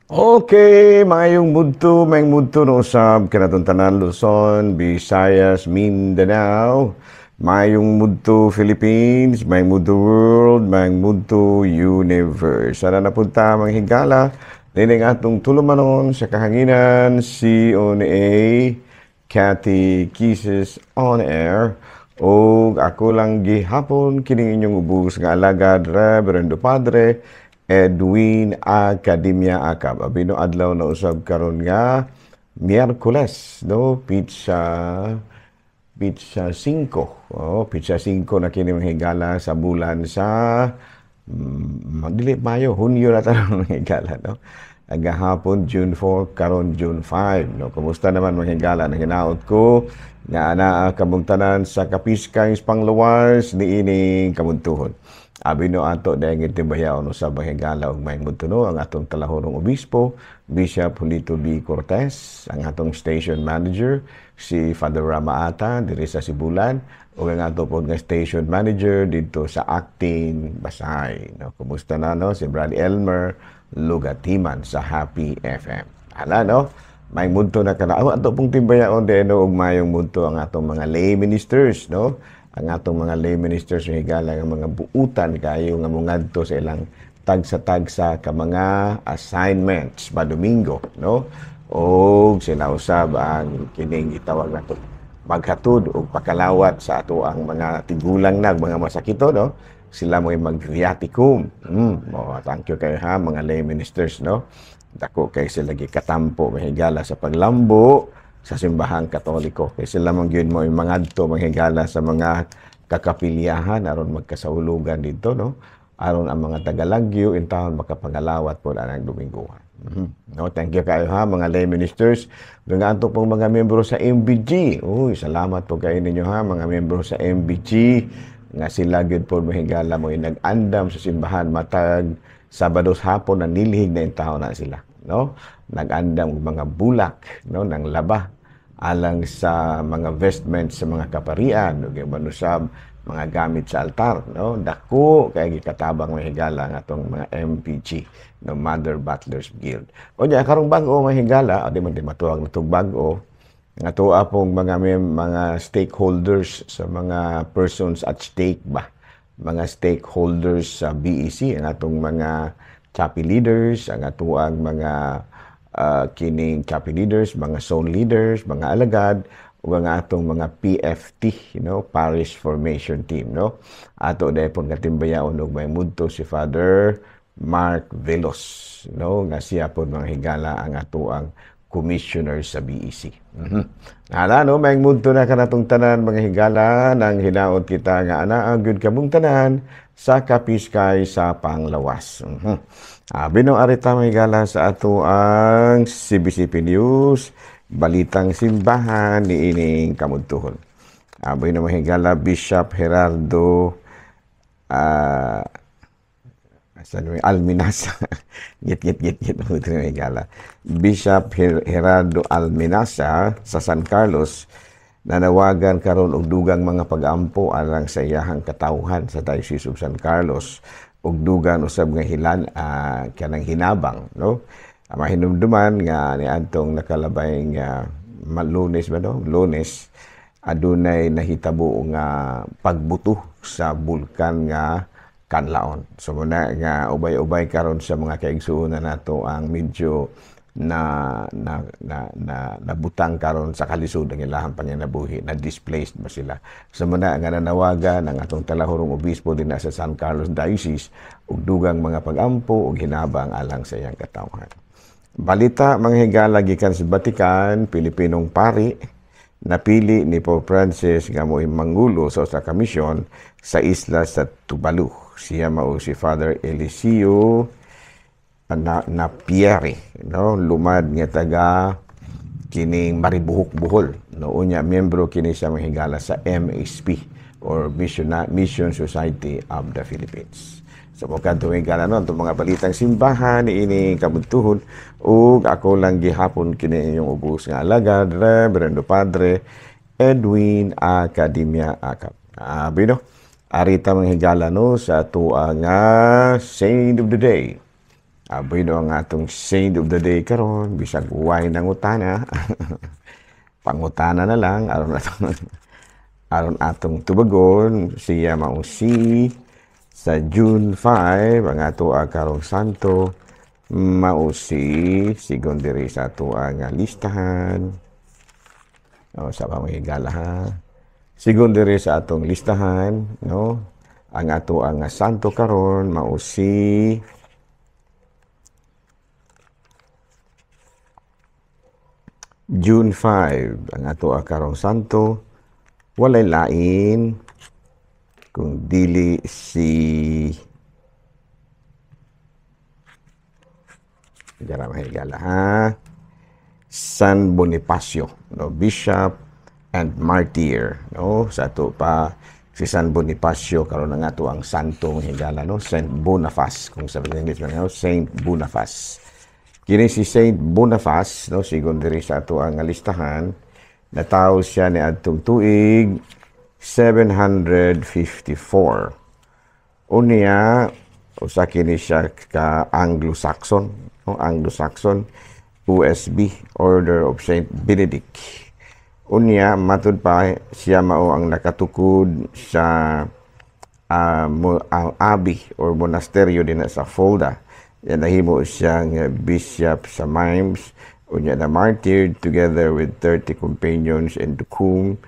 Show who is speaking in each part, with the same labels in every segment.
Speaker 1: Okay, maayong mudto no usab kanatong tanan, Luzon, Visayas, Mindanao, maayong mudto Philippines, maayong mudto world, maayong mudto universe. Sana napunta, mga higala, nining atong tulumanon sa kahanginan, CONA, Catechesis on Air, o ako lang gihapon kining inyong ubos nga alagad, Reverendo Padre Edwin Academia Acab. Abino adlaw na usab karon nga Miyerkules, no? Petsa 5. Oh, petsa 5 na kini, mga higala, sa bulan sa dili Mayo, Hunyo na taron, mga higala, no? Agahapon June 4, karon June 5, no? Kumusta naman, mga higala? Nahinaot ko nga anaa kamong tanan sa kapiskay pangluwas niining kamuntuhon. Abi no ato dahil timbayaon sa higala ug may no ang atong talahorong obispo, Bishop Julito B. Cortez, ang atong station manager si Father Rama Ata diri sa Sibulan ug ang ato pod nga station manager didto sa Acting Basay. No, kumusta na, no, si Brad Elmer Lugatiman sa Happy FM. Hala, no, may mudto na kana. Ato pong timbayaon din, no, ug mayong mudto ang atong mga lay ministers, no? Ang atong mga lay ministers, yung higala nga mga buutan kayo nga mongadto sa ilang tagsa-tagsa ka mga assignments ba Domingo, no? Og sila usab ang kining gitawag nato maghatod og pakalawat sa ato ang mga tigulang na mga masakito, no? Sila mo mag-viaticum. Mo thank you kayo ha, mga lay ministers, no? Dako kay sila gikatampo, mahigala, sa paglambo sa Simbahang Katoliko. Kay sila man gyud mo mangadto, manghigala, sa mga kakapilyahan aron magkasaulugan dito, no? Aron ang mga tagalagyo intawon makapangalawat po anang Domingohan. No, thank you kayo ha, mga lay ministers. Nga ato pong mga membro sa MBG. Uy, salamat po kayo ninyo ha, mga membro sa MBG nga sila gyud po, mahigala, mo nag-andam sa simbahan matag Sabado sa hapon na nilihig na intawon na sila, no? Nag-andam og mga bulak, no, ng laba alang sa mga vestments sa mga kaparian ug manusab mga gamit sa altar, no? Dako kay gikatabang, mahigala, ang atong mga MPG, no, Mother Butlers Guild. Unya karong bag-o, mahigala, di man di matuwag na bag-o nga tuwa pong mga stakeholders sa mga persons at stake ba, mga stakeholders sa BEC, ang atong mga chapel leaders, ang atuang mga kining chapel leaders, mga zone leaders, mga alagad, ug ang atong mga PFT, Parish Formation Team, no? Ato daypon nga timbayaon og may mudto si Father Mark Velos, no, nga siya pod, mga higala, ang atoang commissioner sa BEC. Hala, no, may mudto na kanatong tanan, mga higala, nang hinaot kita nga anaa gyud kamong tanan sa kapiskay sa panglawas. Abi no arita, mga higala, sa ato ang CBCP News, balitang simbahan ni ining kamudtuhon. Abi no, mga higala, Bishop Gerardo asan mo Alminasa, git git git git mga higala, Bishop Gerardo Alminasa sa San Carlos nanawagan karon og dugang mga pag-ampo alang sa iyahang katawhan sa Diocese of San Carlos ug dugang usab nga hilan kanang hinabang, no? Mahinumduman nga niadtong nakalabay nga Lunes ba, no, Lunes, adunay nahitabo nga pagbuto sa bulkan nga Kanlaon. So muna nga ubay-ubay karon sa mga kaigsuonan nato ang medyo na na na, na nabutang karon sa kalisod ang ilahang panginabuhi, na displaced ba sila. So muna nga nanawagan ang atong talahurong obispo din sa San Carlos Diocese ug dugang mga pag-ampo ug hinabang alang sa iyang katawhan. Balita, mga higala, gikan sa Vatican, Pilipinong pari napili ni Pope Francis nga mo'y mangulo sa usa ka misyon sa isla sa Tuvalu. Siya mao si Father Eliseo na Napieri, no, lumad nga taga kining Maribojoc, Bohol, no? Unya miyembro kini siya, mga higala, sa MSP or Mission Society of the Philippines. So mo kadto, higala, no, atong mga balitang simbahan niini kabuntuhon ug ako lang gihapon kini inyong ubos nga alagad, Reverendo Padre Edwin Academia Acab. Abi no, arita, mga higala, no, sa tuwa nga Saint of the Day. Bueno, ang atong saint of the day karon, bisag way nangutana. Pangutana na lang aron atong tubagon. Siya mao si sa June 5, ang ato karong santo mao si, sigon diri sa ato nga listahan. O, sa pamahigala ha. Sigon diri sa atong listahan, no? Ang ato ang santo karon mao si June 5, ang ato karong santo walay lain kung dili si Gara mahigala ha, San Bonifacio, no, bishop and martyr, no? Sa ato pa si San Bonifacio karon ang ato ang santo, higala, no? Saint Boniface kung sa English man, Saint Boniface. Kini si Saint Boniface, no, sigon diri sa ato ang listahan, natawo siya ni adtong tuig 754. Unya usa kini siya ka Anglo-Saxon, no, Anglo-Saxon OSB, Order of Saint Benedict. Unya matud pa siya mao ang nakatukod sa abbey or monasteryo dinha sa Fulda. Yan, nahimo siyang bishop sa Mainz. Unya na martyred together with 30 companions in Dukum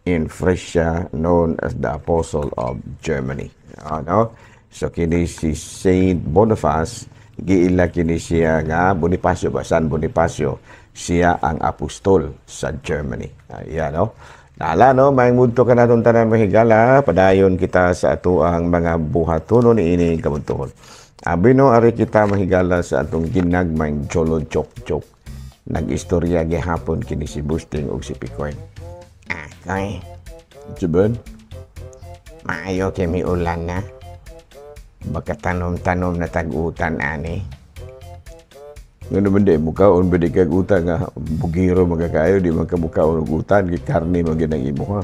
Speaker 1: in Frisia, known as the Apostle of Germany. Ano? So kini si Saint Boniface, giila kini siya nga Bonifacio ba, San Bonifacio, siya ang apostol sa Germany. Ayan, no? Nala, no, may mudto ka natong tanan, mahigala, padayon kita sa ato ang mga buhatonon niini kabuntuhon. Abi no, ari kita mahigala sa atong ginagmayng jolo joke joke. Nag-istorya gihapon kini si Busting og si Picoy.
Speaker 2: Akoy.
Speaker 1: Juban?
Speaker 2: Maayo kay may ulan na. Baka tanom-tanom na tag-utan ani.
Speaker 1: Nga naman di mukaon ba di kag utan nga bugiro magkakayo, di man ka mukaon og utan, kay karne man gyud ang imo ha.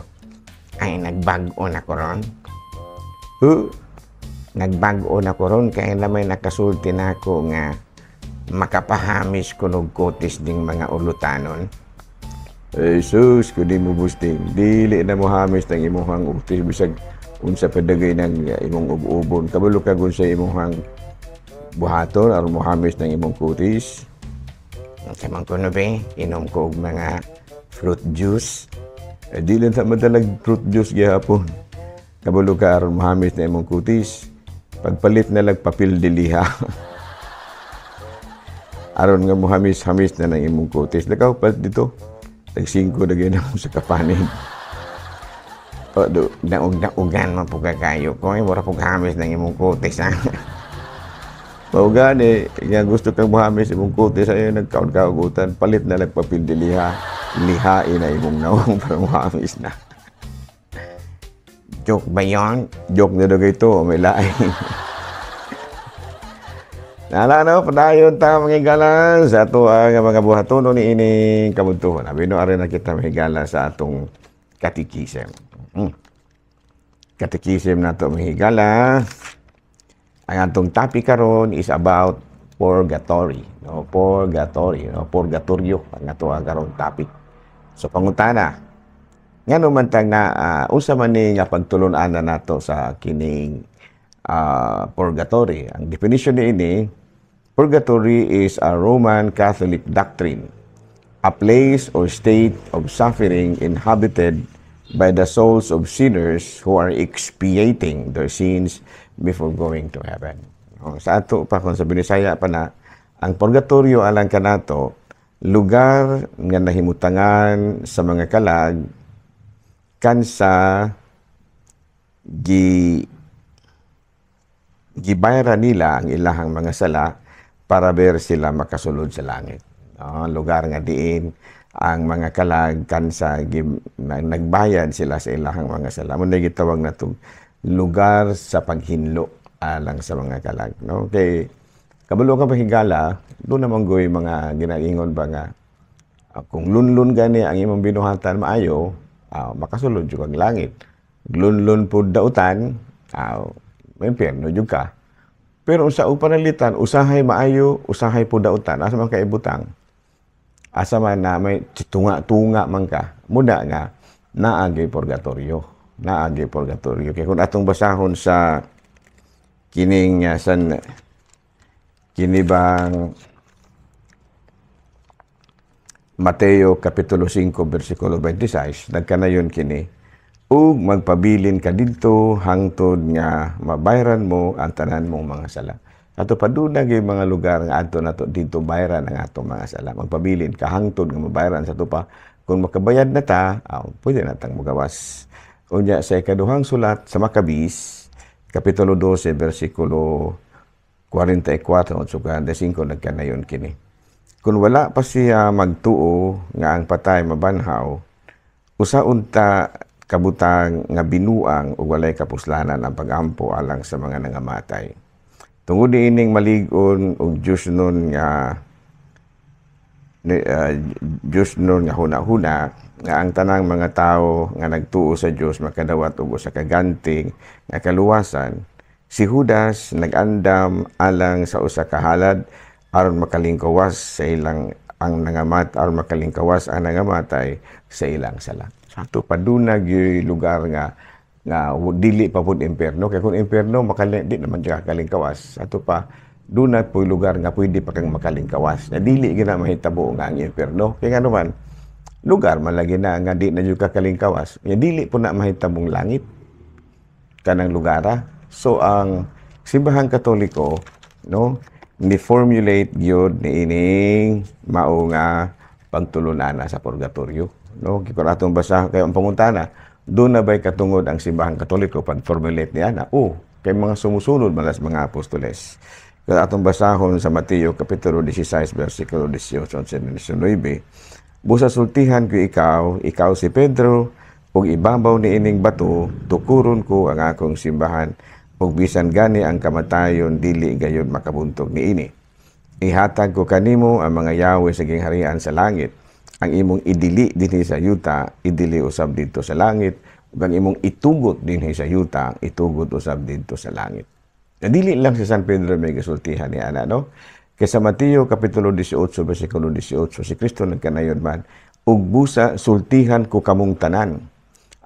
Speaker 2: Ay, nagbag-o na ko ron.
Speaker 1: Huh?
Speaker 2: Nagbag-o na ko ron kaya na may nakasulti na ako nga makapahamis kunog kutis ding mga ulutanon.
Speaker 1: Eh, sus, kung di mo Busting, dili na mo hamis ng imuhang utis bisag unsa pa dagay ng imong ub-ubon. Kabalo ka kung sa imuhang buhaton aron mo hamis ng imong kutis.
Speaker 2: Unsa man kuno be, inom ko og mga fruit juice.
Speaker 1: Eh, dili na madalag fruit juice gihapon. Kabalo ka aron mohamis na imong kutis. Pagpalit na lag papel de liha. Aron nga mohamis-hamis na ng imong kutis. Lakaw palit dito. Tag 5 na gyud ako sa kapanin.
Speaker 2: O, do, daog-daogan man po kakayo ko. Ay, mura po hamis ng imong kutis, ha?
Speaker 1: Mao gani, nga gusto kang mohamis imong kutis, ayo nagkaon ka og utan, palit na lag papel de liha. Lihain na imong naong para mohamis na.
Speaker 2: Joke ba yon?
Speaker 1: Joke na daw ito, may lain. Nala no, padayon ta mga higala sa ato ang mga buhatonon ni ining kabuntuhon. Abi no, ari na kita mga higala sa atong katikisem. Katikisem nato mga higala. Ang atong topic karon is about purgatory, no? Purgatory, no? Purgatorio ang ato ang karong topic. So pangutana, ngano man tang na unsa man ni nga pagtulun-an na nato sa kining purgatory? Ang definition niini, purgatory is a Roman Catholic doctrine, a place or state of suffering inhabited by the souls of sinners who are expiating their sins before going to heaven. O, sa ato pa, kung sa Binisaya pa na, ang purgatorio alang kanato, lugar nga nahimutangan sa mga kalag kansa gibayra nila ang ilahang mga sala para ber sila makasulod sa langit. No, lugar nga diin ang mga kalag kansa nagbayad sila sa ilahang mga sala. Muna gitawag na itong lugar sa paghinlo alang sa mga kalag. No? Kay kabalo ka pahigala, doon naman goy mga ginaingon ba nga kung lunlun gani ang imong binuhatan maayo, makasulod jud kag langit. Lunlun pud dautan, may impyerno jud ka. Pero sa pananglitan, usahay maayo, usahay pudautan, asa man ka ibutang? Asa man na may tunga-tunga man ka, muna nga naagi purgatorio. Naagi purgatorio. Kaya kung atong basahon sa kining san kini bang Mateo Kapitulo 5 versikulo 26, nagkanayon kini, "Ug magpabilin ka didto hangtod nga mabayran mo ang tanan mong mga sala." Ato pa duna gyud mga lugar nga adto nato didto bayran ang atong mga sala. Magpabilin ka hangtod nga mabayran sa pa. Kung makabayad na ta, pwede na tang mugawas. Unya sa ikaduhang sulat sa Maccabees, Kapitulo 12, versikulo 44 o 45, nagkanayon kini. Kung wala pa siya magtuo nga ang patay mabanhaw, usa unta kabutang nga binuang ug walay kapuslanan ang pagampo alang sa mga nangamatay. Tungod niining malig-on ug Diyos nun nga huna-huna nga ang tanang mga tawo nga nagtuo sa Dios makadawat og usa ka ganting nga kaluwasan, si Judas nag-andam alang sa usa ka halad aron makalingkawas sa ilang ang nangamat aron makalingkawas ang nangamatay sa ilang sala. Sa ato pa duna gyud lugar nga nga dili pa pud impierno, kay kung impierno makali di naman siya kalingkawas. Ato pa duna po lugar nga pwede pa kang makalingkawas na dili gina mahitabo nga ang impierno, kay ngano man lugar man lagi na nga di na jud ka kalingkawas. Nya dili po na mahitabong langit kanang lugara. So ang Simbahang Katoliko, no, ni formulate gyud niining mao nga pagtulunana sa purgatorio, no? Kung atong basa kay ang pangutana, doon na ba'y katungod ang Simbahang Katoliko pag-formulate niya na? Oh, kay mga sumusunod malas mga apostoles. Kaya atong basahon sa Mateo Kapitulo 16, versikulo 18 at 19, "Busa sultihan ko ikaw, ikaw si Pedro, ug ibabaw ni ining bato, tukuron ko ang akong simbahan, ug bisan gani ang kamatayon dili gayon makabuntog niini. Ihatag ko kanimo ang mga yawe sa gingharian sa langit. Ang imong idili dinhi sa yuta, idili usab didto sa langit, ug ang imong itugot dinhi sa yuta, itugot usab didto sa langit." Na dili lang si San Pedro may gisultihan ni ana, no? Kay sa Mateo Kapitulo 18 versikulo 18, si Kristo nagkanayon man, "Ug busa sultihan ko kamong tanan,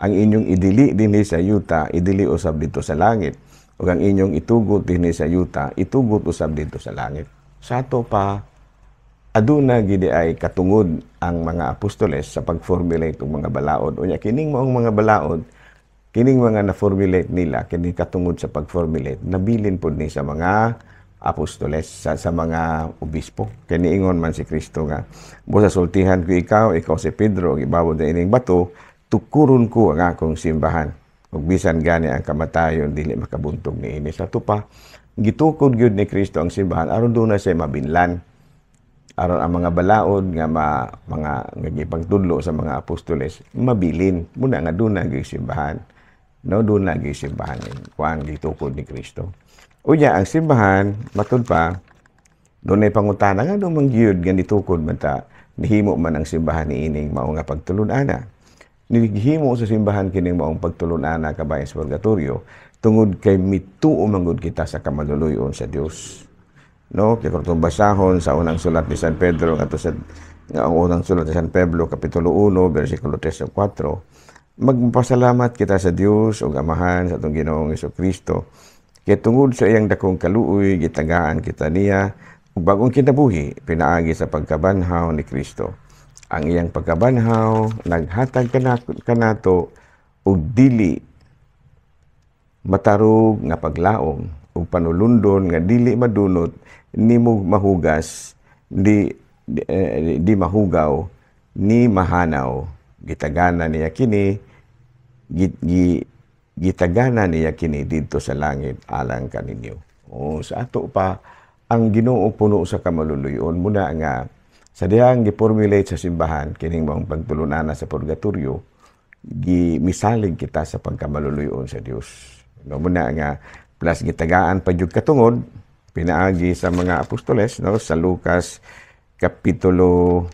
Speaker 1: ang inyong idili dinhi sa yuta, idili usab didto sa langit, ug ang inyong itugot dinhi sa yuta, itugot usab didto sa langit." Sa ato pa aduna gidi ay katungod ang mga apostoles sa pag-formulate og mga balaod. Unya kining maong mga balaod, kining mga na-formulate nila, kini katungod sa pag-formulate, nabilin pod ni sa mga apostoles, sa mga obispo. Kay niingon man si Kristo nga, "Busa sultihan ko ikaw, ikaw si Pedro, ug ibabaw na ining bato, tukuron ko ang akong simbahan. Ug bisan gani ang kamatayon dili makabuntog niini." Sa ato pa, gitukod gyud ni Kristo ang simbahan aron doon na siya mabinlan, aron ang mga balaod nga mga nga gipagtudlo sa mga apostoles mabilin muna nga doon na simbahan, no? Doon na simbahan kuan gitukod ni Kristo. Unya ang simbahan, matud pa doon ay pangutana nga do man gyud nga nitukod man ta, nihimo man ang simbahan niining mao nga pagtulun-ana. Nihimo sa simbahan kining maong pagtulun-ana kabahin sa purgatorio tungod kay mituo man gud kita sa kamaluluyon sa Dios, no? Kay kung basahon sa unang sulat ni San Pedro ngadto sa nga ang unang sulat ni San Pedro Kapitulo 1 versikulo 3 ug 4, "Magpasalamat kita sa Dios ug Amahan sa atong Ginoong Kristo kay tungod sa iyang dakong kaluoy gitagaan kita niya ug bagong kinabuhi pinaagi sa pagkabanhaw ni Kristo. Ang iyang pagkabanhaw naghatag kanato og dili matarog nga paglaom ug panulundon nga dili madunot ni mo mahugas di mahugaw ni mahanaw. Gitagana niya kini didto sa langit alang kaninyo." O sa ato pa ang Ginoo puno sa kamaluluyon, muna nga sa dihang giformulate sa simbahan kining maong pagtulunana sa purgatorio, gi misalig kita sa pagkamaluluyon sa Dios, no? Muna nga plus gitagaan pa jud katungod pinaagi sa mga apostoles, no, sa Lucas kapitulo,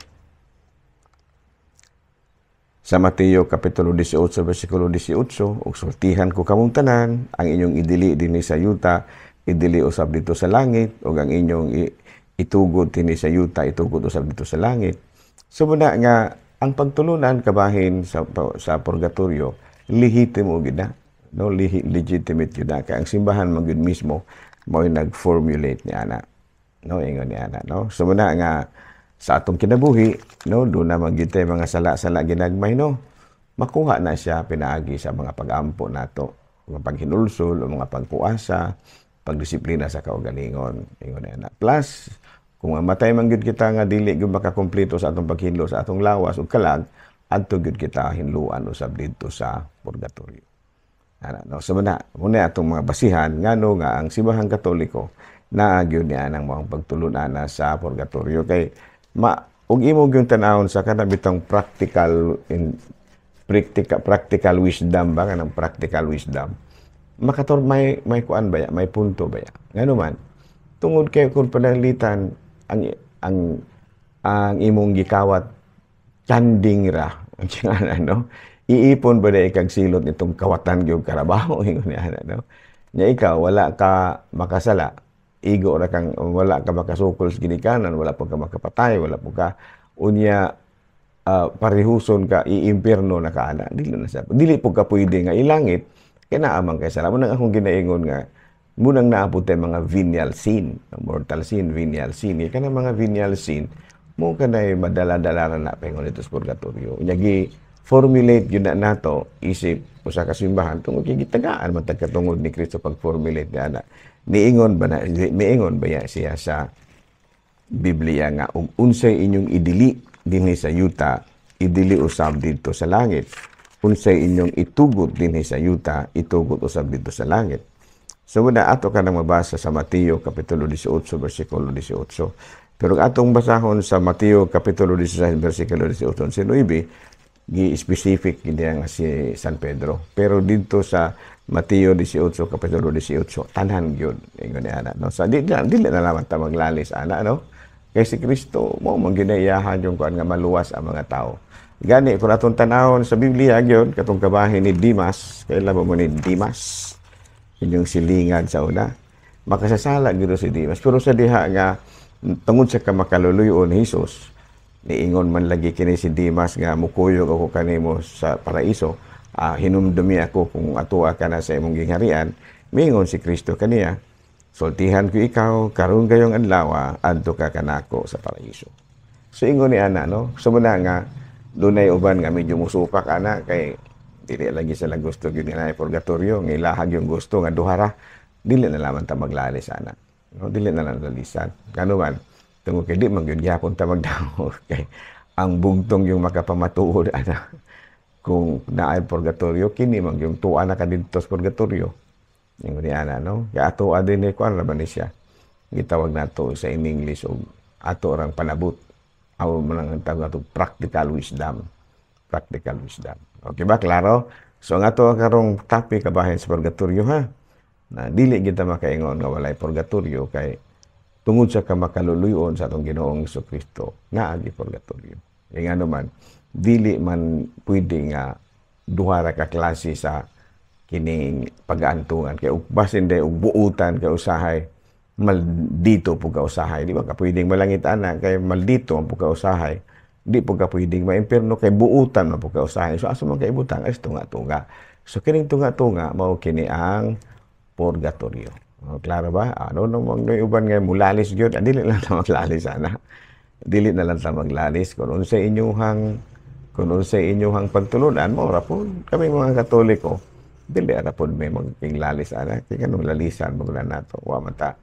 Speaker 1: sa Mateo Kapitulo 18 versikulo 18, "Ug sultihan ko kamong tanan, ang inyong idili dinhi sa yuta idili usab dito sa langit, ug ang inyong itugod dinhi sa yuta, itugod usab dito sa langit. So muna nga ang pagtulunan kabahin sa purgatorio, lehitimo gid na, no? Legitimate gyud na kay ang simbahan man gyud mismo mao'y nag-formulate ni ana, no? Ingon ni ana, no? So muna nga sa atong kinabuhi, no, doon na man gyud tay mga sala-sala ginagmay, no, makuha na siya pinaagi sa mga pag-ampo nato, mga paghinulsol o mga pagpuasa, pagdisiplina sa kaugalingon, ingon ni ana. Plus kung mamatay man gyud kita nga dili gyud makakumpleto sa atong paghinlo sa atong lawas ug kalag, adto gyud kita hinluan usab didto sa purgatorio. Ana, no? So muna, muna atong mga basihan ngano nga ang Simbahang Katoliko naa gyud niya ang mga pagtulun-an sa purgatorio, kay ma ug imo gyud tan-awon sa kanang bitang practical in practical practical wisdom ba, kanang practical wisdom, makator may kuan ba ya, may punto ba ya. Ngano man, tungod kay kung pananglitan ang imong gikawat kanding ra ang ano, iipon ba na ikag silot nitong kawatan gyud karabaho, ingon niya, no? Nya ikaw wala ka makasala, igo ra kang wala ka makasukol sa ginikanan, wala po ka makapatay, wala po ka, unya parihuson ka, iimpierno na ka ana, dili na siya, dili po ka pwede nga ilangit kay naa man kay sala. Munang akong ginaingon nga munang naa po tay mga venial sin, mortal sin, venial sin. Kay kanang mga venial sin mo kanay madala-dala ra na paingon dito sa purgatorio. Unya gi formulate yun na nato isip usa ka simbahan tungod kay gitagaan man tag katungod ni Kristo pag-formulate niya na. Niingon ba na, niingon ba ya siya sa Biblia nga ug unsay inyong idili dinhi sa yuta, idili usab didto sa langit? Unsay inyong itugot dinhi sa yuta, itugot usab didto sa langit? So muna ato ka nang mabasa sa Mateo kapitulo 18 bersikulo 18. Pero atong basahon sa Mateo kapitulo 16 bersikulo 18 sa 9, gi-specific gid nga si San Pedro. Pero didto sa Mateo 18 kapitulo 18, tanan gyud ingon ni ana, no? Sa di dili na naman ta maglalis ana, no? Kay si Kristo mo man ginaiyahan yung kuan nga maluwas ang mga tao. Gani kung atong tanawon sa Biblia gyud katong kabahin ni Dimas, kaila ba mo ni Dimas? Inyong silingan sa una. Makasasala gyud si Dimas, pero sa diha nga tungod sa kamakaluluyon ni Hesus, niingon man lagi kini si Dimas nga mukuyog ako kanimo sa paraiso, hinumdumi ako kung atoa ka na sa imong gingharian. Miingon si Kristo kaniya, "Sultihan ko ikaw karon gayong adlaw, adto ka kanako sa paraiso." So ingon ni ana, no? So muna nga dunay uban nga medyo musupak ana kay dili lagi sila gusto gyud nga naay purgatorio, nga ilahag yung gusto nga duha ra. Dili na lamang ta maglalis ana, no? Dili na lang lalisan. Ngano man, tungod kay di man gyud gyapon ta magdamo kay ang bugtong yung makapamatuod ana kung naay purgatorio, kini man yung tuwa na ka didto sa purgatorio. Ingon ni ana, no? Kaya ato din ni kuan ra ba ni siya, gitawag nato sa in English og ato orang panabot. Aw man ang tawag nato practical wisdom. Practical wisdom. Okay ba? Klaro? So ang ato karong topic kabahin sa purgatorio, ha. Na dili kita makaingon nga walay purgatorio kay tungod sa kamakaluluyon sa atong Ginoong Kristo naagi purgatorio. Kaya ngano man, dili man pwede nga duha ra ka klase sa kining pag-aantungan kay basin day og buutan kay usahay maldito pug ka usahay, di ba ka pwedeng malangit ana kay maldito ang pug ka usahay, di pug ka pwedeng maimpierno kay buutan man pug ka usahay. So asa man kay ibutang ay tunga-tunga? So kining tunga-tunga mao kini ang purgatorio. Oh, klaro ba? Ano no mag uban nga mulalis gyud, dili lang ta maglalis ana. Dili na lang ta maglalis kung unsay inyong pagtulunan mo ra pod. Kami mga Katoliko, dili ra pod may magpinglalis ana, kay kanong lalisan mo na nato, wa man ta,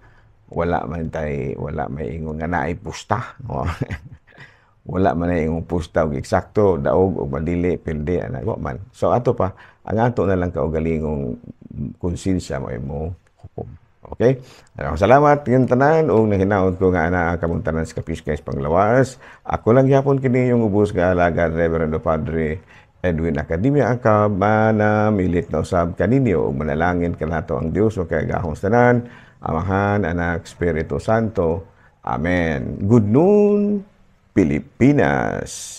Speaker 1: wala man tay, wala may ingon nga naay pusta. Wala man ay ingong pusta og eksakto daog og madili pildi ana, wa man. So ato pa ang ato na lang kaugalingong konsensya mo imo hukom. Okay? Maraming salamat yung tanan ug nahinaot ko nga ana kamong tanan sa Kapiskay Panglawas. Ako lang gyapon kini yung ubos nga alagad, Reverendo Padre Edwin Academia Acab, manamilit na usab kaninyo ug manalangin kanato ang Dios makagagahom sa tanan, Amahan, Anak, Espiritu Santo. Amen. Good noon, Pilipinas.